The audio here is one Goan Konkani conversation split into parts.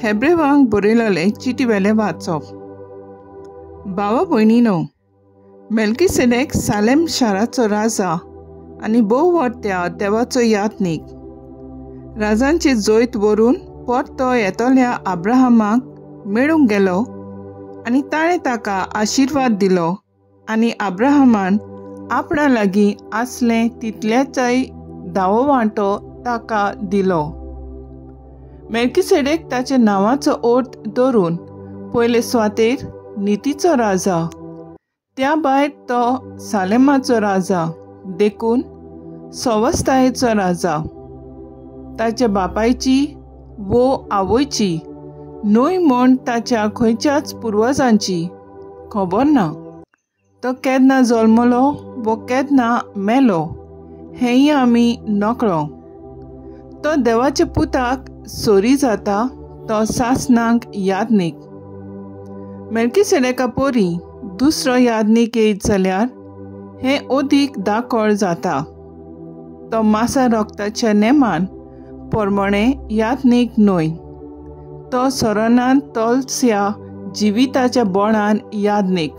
हेब्रेवांक बरयलेले चिटी वेलें वाचप. भावा भयणीनो, मेल्कीसेदेक सालेम शाराचो राजा आनी भोव व्हडत्या देवाचो याज्ञीक, राजांची जैत व्हरून परतो येतल्या अब्राहमाक मेळूंक गेलो आनी ताणें ताका आशिर्वाद दिलो आनी अब्राहमान आपणा लागीं आसलें तितल्याचोय धावो वांटो ताका दिलो. मेल्कीसेदेक ताच्या नांवाचो अर्थ धरून पयले सुवातेर नितीचो राजा, त्या भायर तो सालेमाचो राजा, देखून सवस्तायेचो राजा. ताच्या बापायची वो आवयची न्हय म्हूण ताच्या खंयच्याच पुर्वजांची खबर ना. तो केन्ना जल्मलो वो केन्ना मेलो हेंय आमी नकळो. तो देवाच्या पुताक सोरी जाता, तो सासनाक याज्ञीक. मेल्कीसेदेका पोरी दुसरो याज्ञीक येयत जाल्यार हें अदीक दाखळ जाता. तो मासा रोगताच्या नेमान पोरमणे याज्ञीक न्हय, तो सोरनान तोलस्या जिविताच्या बोणान याज्ञीक.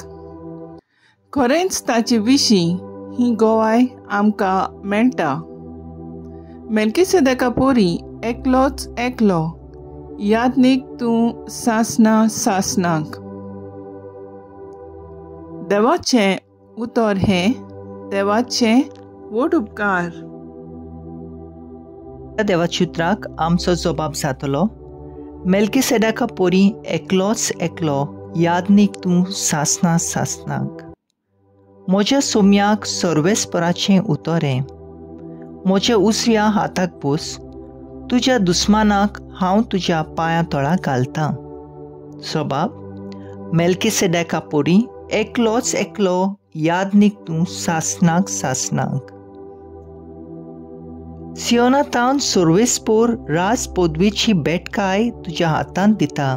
खरेंच ताचे विशीं ही गवाय आमकां मेळटा. मेल्कीसेदेका पोरी एकलोच एकलो याज्ञीक तूं सासना सासनाक. देवाचें उतर हें देवाचें व्हड उपकार. देवाच्या उतराक आमचो जबाब जातलो. मेल्कीसेदेका पोरी एकलोच एकलो याज्ञीक तूं सासना सासनाक. म्हज्या सोम्याक सर्वेस्पराचें उतर हें, म्हज्या उजव्या हाताक बस, तुज्या दुस्मानाक हांव तुज्या पांयां तळा घालतां. सबाब मेल्कीसेदेका पोरी एकलोच एकलो याज्ञीक तूं सासनाक सासनाक. सियोनातावन सर्वेस्पोर राज पदवेची बेटकाय तुज्या हातांत दिता,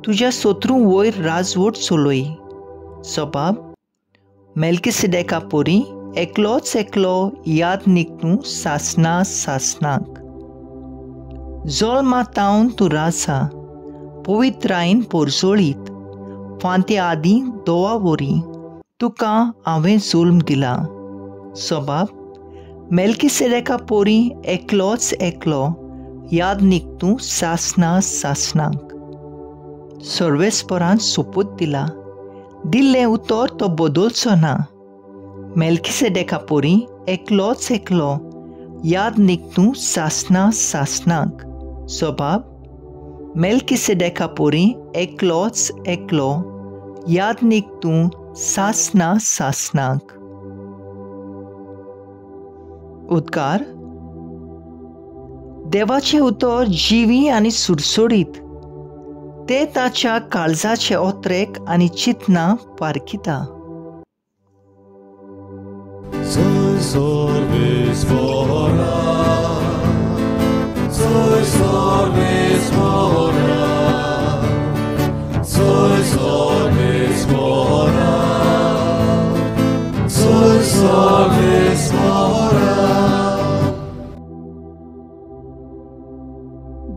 तुज्या शत्रूं वयर राजवट चलय. सबाब मेल्कीसेदेका पोरी एकलोच एकलो याज्ञीक तूं सासना सासनाक. जल्मा तावन तूं राजा, पवित्रायेन पोरजोळीत, फांत्या आदीं दोवा वरी तुका हांवें जुल्म दिला. सबाब मेल्कीसेदेका पोरी एकलोच एकलो याज्ञीक तूं सासना सासनाक. सर्वेस्परान सोपूत दिला, दिल्लें उतर तो बदलचो ना. मेल्कीसेदेका पोरी एकलोच एकलो याज्ञीक तूं सासना सासनाक. सबाब मेल्कीसेदेका पोरी एकलोच एकलो याज्ञीक तूं सासना सासनाक. उद्गार. देवाचें उतर जिवी आनी सुडसुडीत, ते ताच्या काळजाचे ओत्रेक आनी चिंतना पारखिता.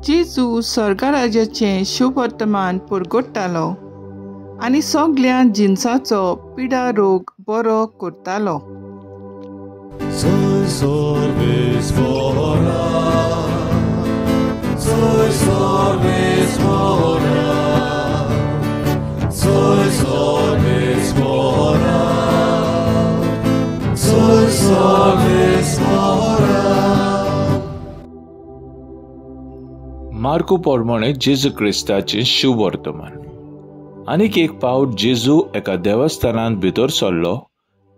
जेजू स्वर्गराजाचें शुभवर्तमान पुरगोट्टालो आनी सगल्या जिनसाचो पिडा रोग बरो करतालो. मार्कू प्रमाणे जेजू क्रिस्ताचें शुभवर्तमान. आनीक एक पावट जेजू एका देवस्थानांत भितर सरलो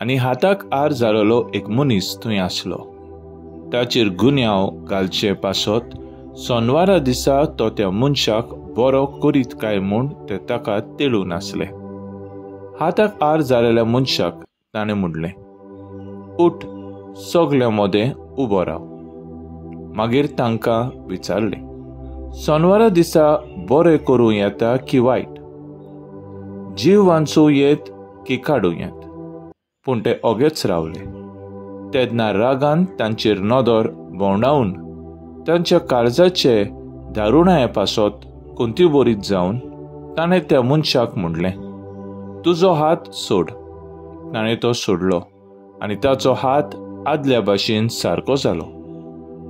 आनी हाताक आर जालेलो एक मनीस थंय आसलो. ताचेर गुन्यांव घालचे पासत सोनवारा दिसा तो त्या मनशाक बरो करीत काय म्हूण ते ताका तेळून आसले. हाताक आर जालेल्या मनशाक ताणें म्हणलें, उठ, सगल्या मदें उबो राव. मागीर तांकां विचारलें, सोनवारा दिसा बरें करूं येता की वायट, जीव वांचूं येत की काडूं येत? पूण ते ओगेच रावले. तेन्ना रागान तांचेर नदर भोंवडावन तांच्या काळजाचे दारुणाये पासत कोंतीबोरीत जावन ताणें त्या मनशाक म्हणलें, तुजो हात सोड. ताणें तो सोडलो आनी ताचो हात आदल्या भाशेन सारको जालो.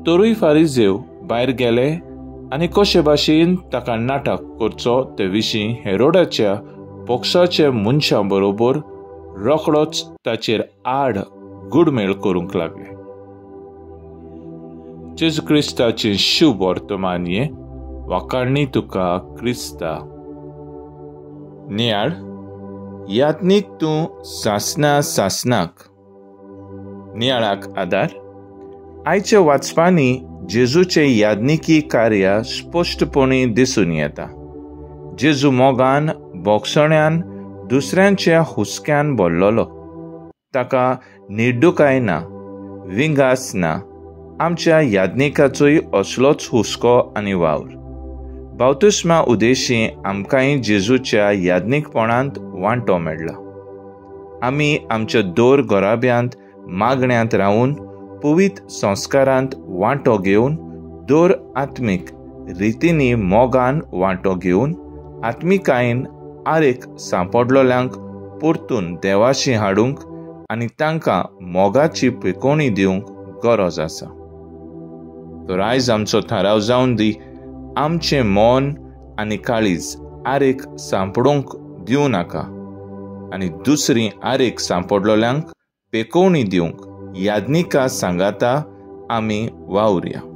तरूय फारिजेव भायर गेले आनी कशे भाशेन ताका नाटक करचो ते विशीं हेरोडाच्या पक्षाच्या मनशां बरोबर रोखडोच ताचेर आड गुडमेळ करूंक लागले. जेजू क्रिस्ताचें शुभ वर्तमान हें. वाखाणणी तुका क्रिस्ता. नियाळ याज्ञीक तूं सासना सासनाक. नियाळाक आदार. आयच्या वाचपांनी जेजूचे याज्ञिकी कार्य स्पश्टपणी दिसून येता. जेजू मोगान बोगसण्यान दुसऱ्यांच्या हुस्क्यान भरलेलो. ताका निर्डुकाय ना, विंगास ना. आमच्या याज्ञिकाचोय असलोच हुस्को आनी वावर. बावतिस्मा उदेशी आमकांय जेजूच्या याज्ञिकपणांत वांटो मेळ्ळा. आमी आमच्या दोर घराब्यांत मागण्यांत रावन पवित्र संस्कारांत वांटो घेवन दोर आत्मीक रितींनी मोगान वांटो घेवन आत्मिकायेन आरेक सांपडलोल्यांक परतून देवाशी हाडूंक आनी तांकां मोगाची पिकोवणी दिवंक गरज आसा. तर आयज आमचो थाराव जावन दी, आमचें मन आनी काळीज आरेक सांपडूंक दिवं नाका आनी दुसरी आरेक सांपडलोल्यांक पेकोवणी दिवंक याज्ञिका सांगाता आमी वावुरया.